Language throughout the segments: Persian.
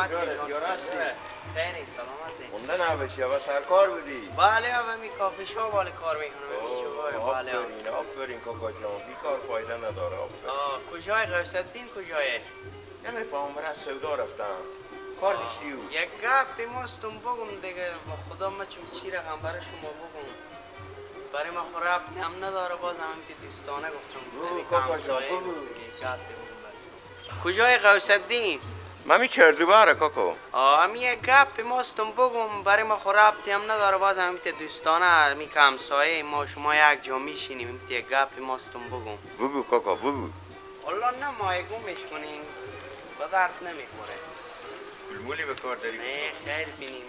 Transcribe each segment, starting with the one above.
سلامت. خیلی سلامتی. مونده نباشی آقا، سرکار بودی؟ بله آقا، می کافی شاپ حال کار میکنم. بله آفرین آفرین کاکا جان، بیکار فایده نداره. آفرین. کجای غوث‌الدین کجایه؟ نمیفهمم، برای سودا رفتم. کار نیستی او. یک گپی ماستم بگم دیگه، با خدا ما چون چی رقم برای شما بگم. برای ما خو ربطی هم نداره، باز هم که دوستانه گفتم. کاکا جان بگو. کجای غوث‌الدین؟ من می چردوباره کاکو. همی یک گپ ماستم بگم، برای ما خو ربطی هم نداره، باز هم که دوستانه همی که همسایه ما شما یک جا میشینیم، یک گپ ماستم بگم. بگو کاکا بگو. والله نه مایگومش کنیم، به درد نمیخوره. پولمولی به کار داری؟ نه خیر بینیم.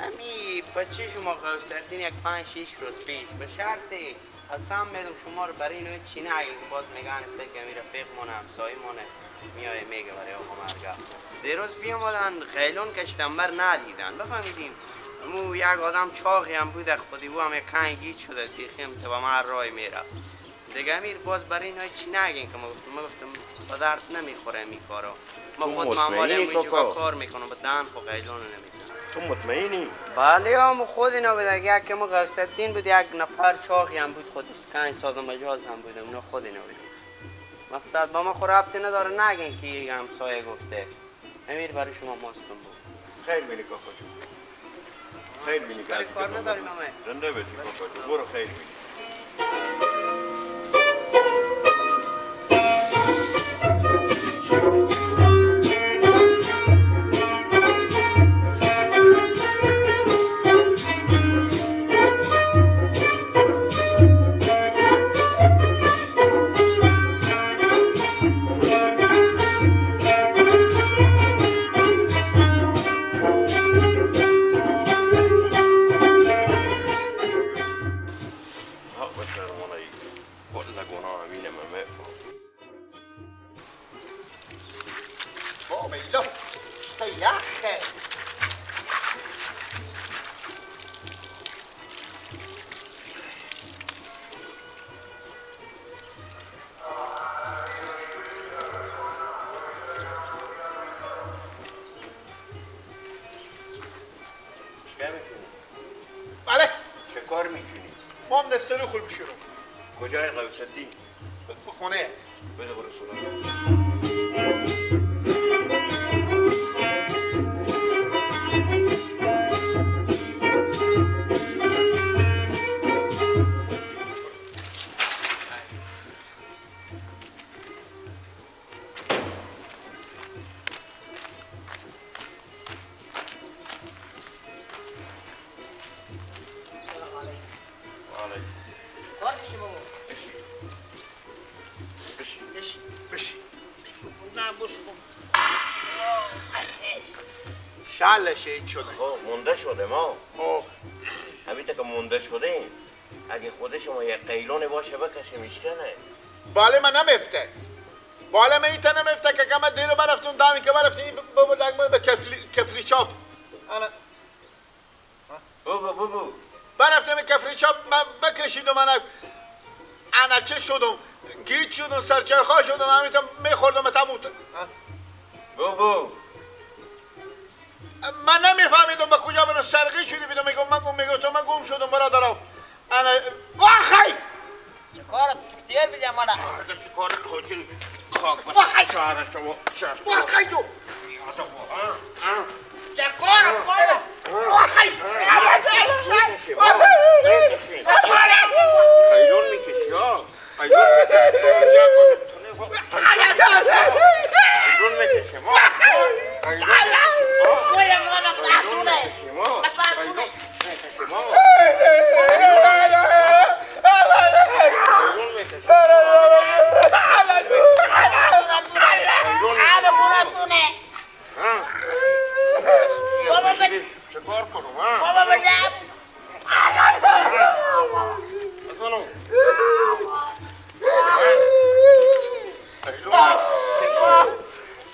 امی بچه شما غوث‌الدین یک 5-6 روز پیش به شرط قسم میدم شما رو برای اینو چی نگین که باز میگن سه که امی رفیق مونه همسایه مونه میای میگه برای آقا مرگه. دیروز بیامدن خیلون کشیدن بر ندیدن بفهمیدیم. امو یک آدم چاقی هم بوده، خودی او هم یک کنگیت شده بیخیم تا با من رای میرفت دیگه. امیر باز برای اینو چی نگین که ما گفتم به درد نمیخوره این کارا. ما خود معمولا اینجا کار میکنم، به دهن خو غیلون نمیزنم. تو مطمئنی؟ بله هم خود اینا بود. یک که ما غوث‌الدین بود، یک نفر چاقی هم بود، خود اسکن ساده مجاز هم بود، اونا خود اینا بود. مقصد با ما خو ربطی نداره، نگین که یک همسایه گفته. امیر برای شما ماستم بود. خیر بینی کاکا جون. خیر بینی کاکا. کار نداریم همه. زنده باشی کاکا جون. برو خیر بینی. بله. چه کار میکنی؟ ما هم دستوری خود بشیرم. کجای غوث‌الدین؟ به خونه. بده برو سراغ. شل شهید شده. مونده شده ما. همین که مونده شده اگه خود شما یه قیلون باشه بکشه میشکنه. باله من نمیفته. باله من ایتا نمیفته که کم دیرو برفتون دمی که برفتیم ببردک به کفلی چاپ. انا بگو بگو. برفتم به کفلی چاپ بکشید و من انا چه شدم؟ گیج شدم، سرچرخا شدم، همیتا میخوردم تموم. بگو. من نمیفهمیدم به کجا منو سرقی شدی بیدم. میگم من گم میگفتم من گم شدم برادرم. انا واخی چه کار تو دیر بیدم مالا چه کار خوشی خاک واخی شهر شما واخی جو چه کار واخی خیلون میکشی ها خیلون میکشی ما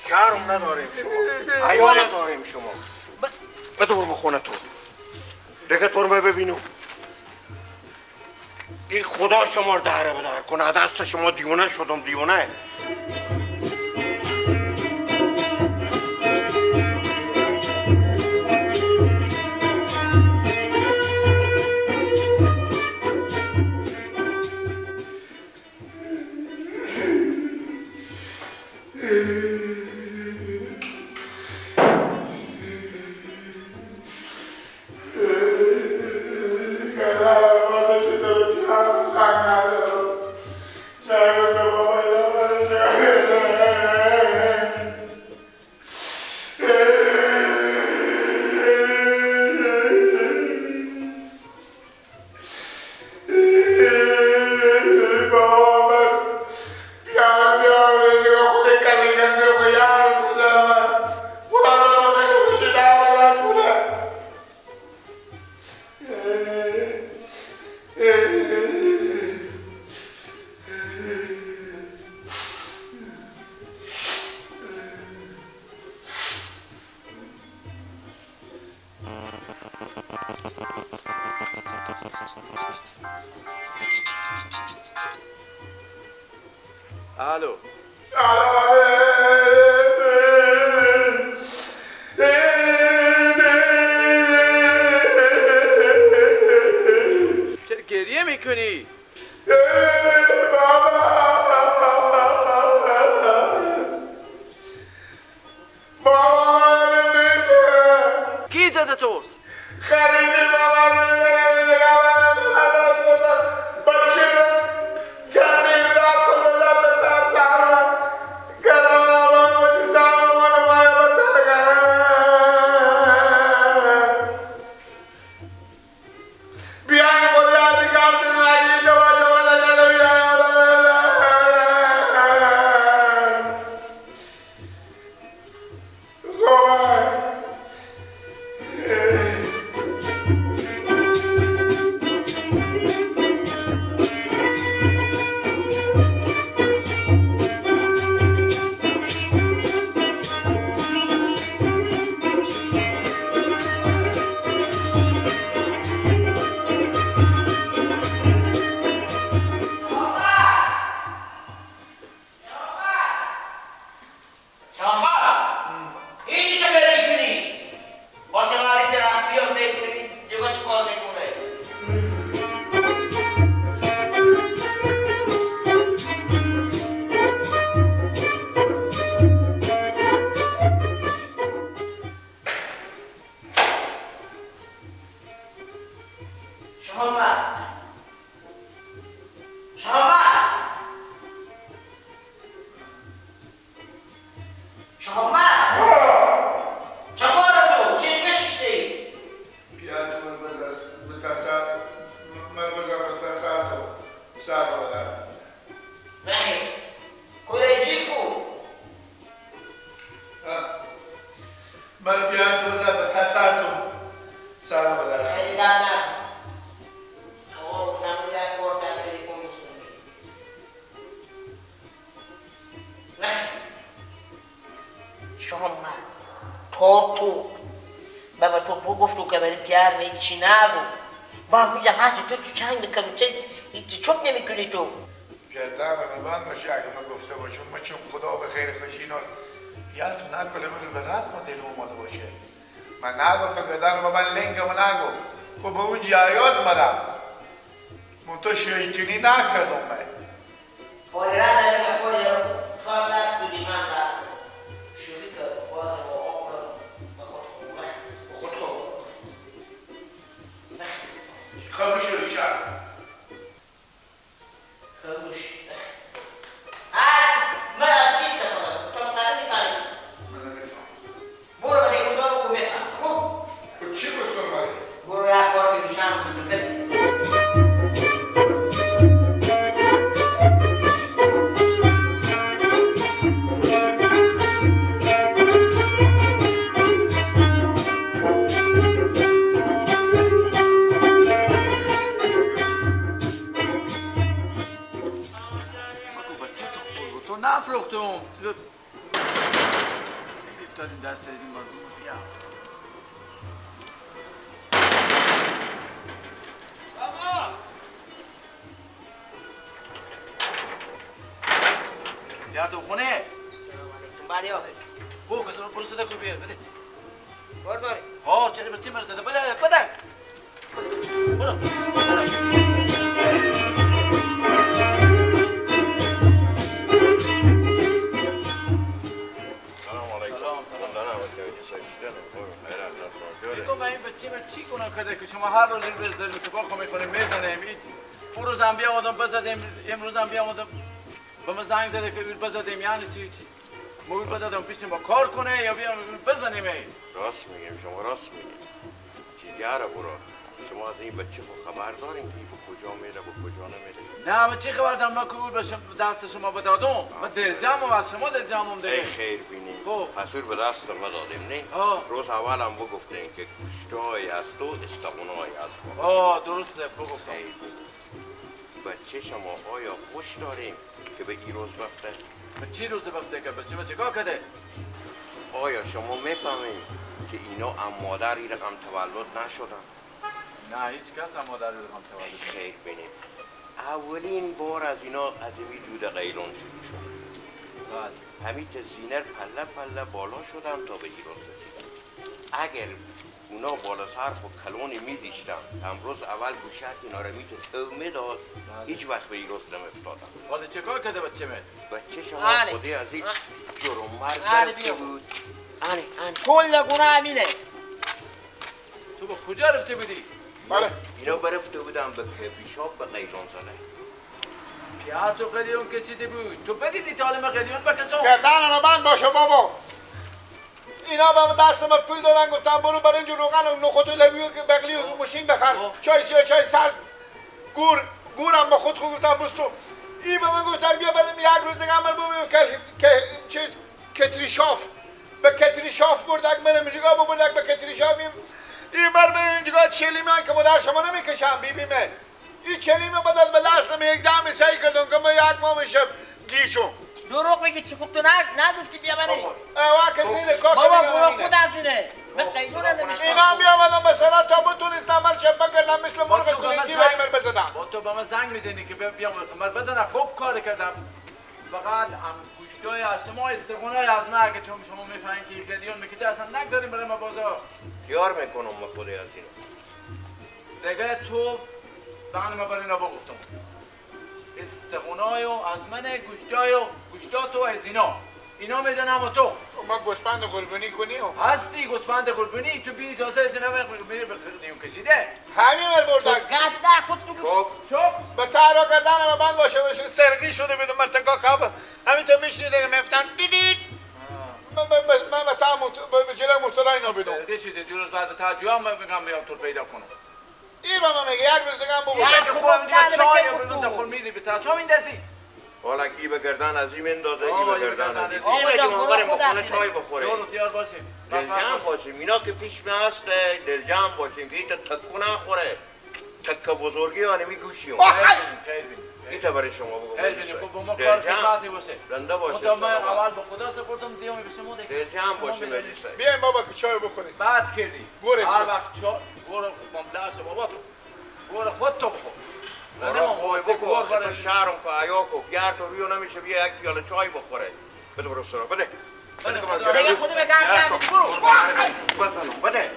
شرم نداریم شما، حیا نداریم شما. بده برو خونه تو دیگه، تو رو ببینم. این خدا شما رو دهره بدهر کنه. دست شما دیونه شدم، دیونه. الو. چرا گریه میکنی؟ بابا کی زده تو؟ خریبی بابا چی نگو با میگم هرچی تو چنگ بکنی چه چوب نمیکنی تو گردن من باشه اگه من گفته باشم ما چون خدا به خیر خوشی اینا یادتون نکنه من به رد ما دل اومده باشه من نگفتم گردن من لنگم نگو خب به اون جایات مرم من تو شیطونی نکردم من پای رد نمیگم پای تو هم رد بودی من رد شوری کرد باز با آب خود خاموش ریشم خاموش من از چیز تفاهم تو نمیفهمی من نمیفهم برو برای اونجا بگو میفهم خوب خب چی گفتم برای برو یک کار که ریشم گفتم نفروختم افتادیم دست از این مردم بیا بابا یار تو خونه بله بو کسر برو صدا کو بیا بده برداری ها چرا بچه مرزده بده بده برو بچه من چی گناه کرده که شما هر روز به سپاه میکنیم میزنیم؟ اون روز هم بیامدم بزدیم، امروز هم بیامدم به من زنگ زده که بزدیم. یعنی چی؟ ما بزدم پیش ما کار کنه یا بیام بزنیم؟ راست میگیم شما، راست میگیم. جیگر برو، شما از این بچه خبر دارین که به کجا میره به کجا نمیره؟ نه من چی خبر دارم؟ من که او به دست شما بدادم، من دلجمم از شما دلجمم دیگه. ای خیر بینی، پسور به دست ما دادیم نه؟ روز اول هم بگفتیم که کشتای از تو استغنای از ما. درسته بگفتم. خیر بینی بچه شما آیا خوش داریم که به این روز بفته؟ به چی روز بفته که بچه ما چیکار کرده؟ آیا شما میفهمید که اینا ام مادر این رقم تولد نشدن؟ نه هیچ کس هم مادر این رقم تولد نشد. خیر بینیم اولین بار از اینا قدیمی دود قیلون شروع شد. همین تا زینر پله پله بالا شدم تا به این روز رسیدم. اگر اونا بالا سرف و کلونی میدیشتن امروز اول گوشت اینا رو میتو میداد، هیچ وقت به این روز نمیافتادم. حالا چه کار کرده بچه من؟ بچه شما خودی از این جرم مرگ برفته بود. آنی آنی کل گناه همینه. تو به کجا رفته بودی؟ بله اینا برفته بودم به کفی شاپ به قیلون زنه. پیا تو قلیون کشیده بود، تو بدیدی تا حالا من قلیون بکشم؟ گردن من باشه بابا. اینا به دست ما پول دادن گفتن برو برنج و روغن و نخود و لبی و بقلی و ماشین بخر، چای سیاه چای سبز، گور گورم با خود خود گفتم بستو. این به من گفتن بیا بریم یک روز دیگه عمل ببینیم که چیز کتری شاف به کتری شاف بردک منم اینجا ببردک به کتری شاف. این بر من اینجا چلیمه که مادر شما نمیکشم بی بی من. این چلیمه بدل به دستم یک دم سعی کردم که من یک ماه میشه گیچم. دروغ میگی چی خوب تو نگفتی بیا منو. وا کسی نه کاکا بابا برو خود از اینه. من قیدون نمیشم. اینا بیامدم مثلا تا بتونستم من چپا کردم مثل مرغ کلینگی ولی من بزدم. با تو به من زنگ میزنی که بیام من بزنم. خوب کار کردم. فقط هم گوشتای از شما استقونای از من اگه تو شما میفهمین که قلیون میکشه اصلا نگذاریم برای ما بازار. یار میکنم با خودی از اینو. دیگه تو بعد ما برای اینا بگفتم. استقونای از من گوشتای و گوشتاتو از اینا. اینا میدونم و تو. ما گوسفند قربانی کنی و هستی گوسفند قربانی تو بی اجازه از اینا میری به قلیون کشیده. همین ور بردک. قد خود تو گفت. چوب به تارا کردن بند باشه باشه سرقی شده بدون مرتکا کاب. همین تو میشنی دیگه میفتن دیدید. من من به جلوی موتورا اینا بدم. سرقی شده دو روز بعد تاجو هم میگم بیام تو پیدا کنم. این به من میگه یک روز دیگه هم بگو. یک خوب اینجا چای بدون دخول میدی به تاجو میندازی. حالا ای به گردن از این میندازه ای به گردن از این. این میگه ما بریم بخونه چای بخوریم. جون تیار باشیم. دلجمع باشیم. اینا که پیش می هست دلجمع باشیم که ایتا تکو نخوره. تکه بزرگی آنه میگوشیم. ایتا برای شما بگو. خیلی خوب با ما کار خدمتی باشه. زنده باشه. من اول به خدا سپردم دیگه به شما دیگه. دلجمع باشیم مجلس. بیایم بابا که چای بخوریم. بعد کردی. هر وقت چای گور مملاش بابا تو. گور خود تو بخور. آره بکو آخه شهرم که عیا کو بیار تو ریو نمیشه بیا یک پیاله چای بخوره. بده برو سرا بده. بده خودم گرم برو. بزنم بده.